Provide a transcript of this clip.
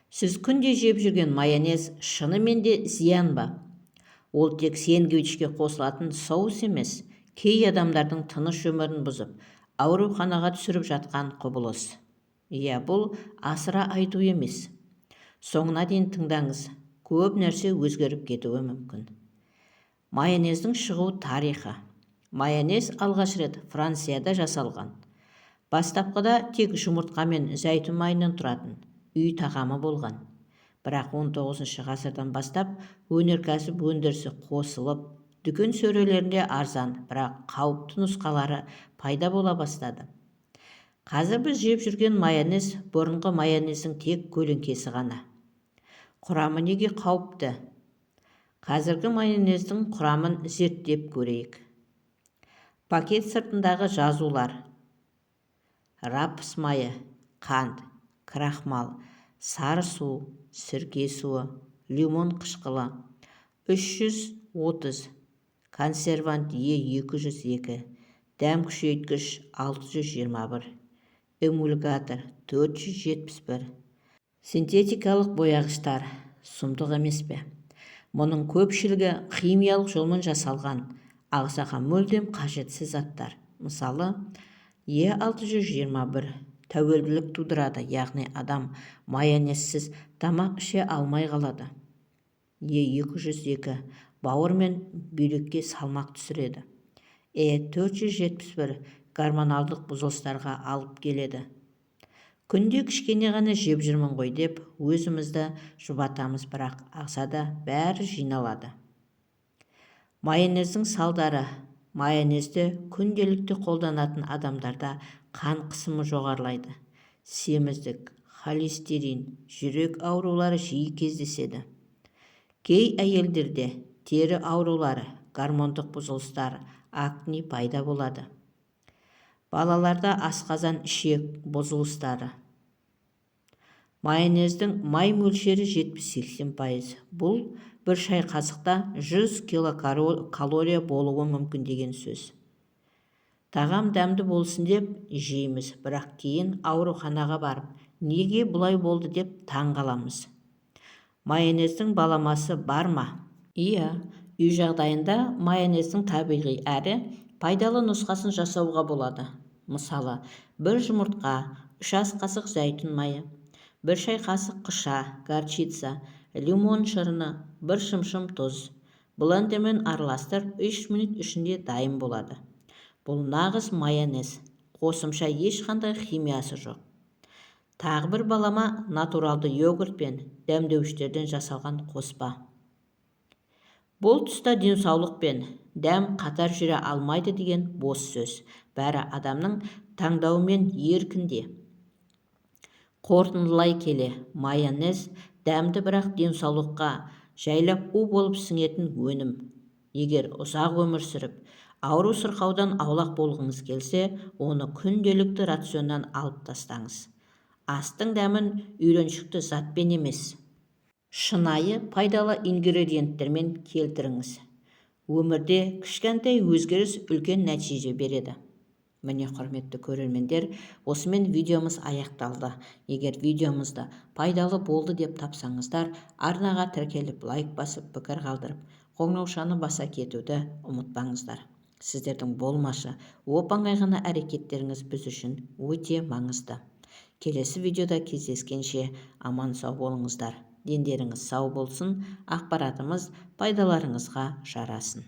Сіз күнде жеп жүрген майонез шынымен де зиян ба? Ол тек сэндвичке қосылатын соус емес, кей адамдардың тыныш өмірін бұзып, ауруханаға түсіріп жатқан құбылыс. Иә, бұл асыра айту емес. Соңына дейін тыңдаңыз, көп нәрсе өзгеріп кетуі мүмкін. Майонездің шығу тарихы. Майонез алғаш рет Францияда жасалған. Бастапқыда тек жұмыртқа мен зәйтүн майынан тұратын үй тағамы болған. Бірақ 19 ғасырдан бастап өнеркәсіп өндірісі қосылып, дүкен сөрелерінде арзан, бірақ қауіпті нұсқалары пайда бола бастады. Қазір біз жеп жүрген майонез бұрынғы майонездің тек көлеңкесі ғана. Құрамы неге қауіпті? Қазіргі майонездің құрамын зерттеп көрейік. Пакет сыртындағы жазулар: рапс майы, қант, крахмал, сары су, сірке суы, лимон қышқылы, 330, консервант Е202, дәм күшейткіш 621, эмульгатор 471, синтетикалық бояғыштар. Сұмдық емес пе? Мұның көпшілігі химиялық жолмен жасалған, ағзаға мүлдем қажетсіз заттар. Мысалы, Е621 тәуелділік тудырады, яғни адам майонезсіз тамақ іше алмай қалады. Е202 бауыр мен бүйрекке салмақ түсіреді. Е471 гормоналдық бұзылыстарға алып келеді. Күнде кішкене ғана жеп жүрмін ғой деп өзімізді жұбатамыз, бірақ ағзада бәрі жиналады. Майонездің салдары. Майонезді күнделікті қолданатын адамдарда қан қысымы жоғарылайды. Семіздік, холестерин, жүрек аурулары жиі кездеседі. Кей әйелдерде тері аурулары, гормондық бұзылыстар, акне пайда болады. Балаларда асқазан, ішек бұзылыстары. Майонездің май мөлшері 70-80%. Бұл бір шай қасықта 100 килокалория болуы мүмкін деген сөз. Тағам дәмді болсын деп жейміз, бірақ кейін ауруханаға барып, неге бұлай болды деп таң қаламыз. Майонездің баламасы бар ма? Иә, үй жағдайында майонездің табиғи әрі пайдалы нұсқасын жасауға болады. Мысалы, бір жұмыртқа, 3 ас қасық зәйтүн майы, 1 шай қасық қыша, горчица, лимон шырыны, бір шымшым тұз. Блендермен араластырып, 3 минут ішінде дайын болады. Бұл нағыз майонез, қосымша ешқандай химиясы жоқ. Тағы бір балама натуралды йогурт пен дәмдеуіштерден жасалған қоспа. Бұл тұста денсаулық пен дәм қатар жүре алмайды деген бос сөз. Бәрі адамның таңдауы мен еркінде. Қорытындылай келе, майонез дәмді, бірақ денсаулыққа жайлап у болып сіңетін өнім. Егер ұзақ өмір сүріп, ауру сырқаудан аулақ болғыңыз келсе, оны күнделікті рационнан алып тастаңыз. Астың дәмін үйреншікті затпен емес, шынайы пайдалы ингредиенттермен келтіріңіз. Өмірде кішкентай өзгеріс үлкен нәтиже береді. Міне, құрметті көрермендер, осымен видеомыз аяқталды. Егер видеомызды пайдалы болды деп тапсаңыздар, арнаға тіркеліп, лайк басып, пікір қалдырып, қоңыраушаны баса кетуді ұмытпаңыздар. Сіздердің болмашы, оп-оңай ғана әрекеттеріңіз біз үшін өте маңызды. Келесі видеода кездескенше аман сау болыңыздар. Дендеріңіз сау болсын, ақпаратымыз пайдаларыңызға жарасын.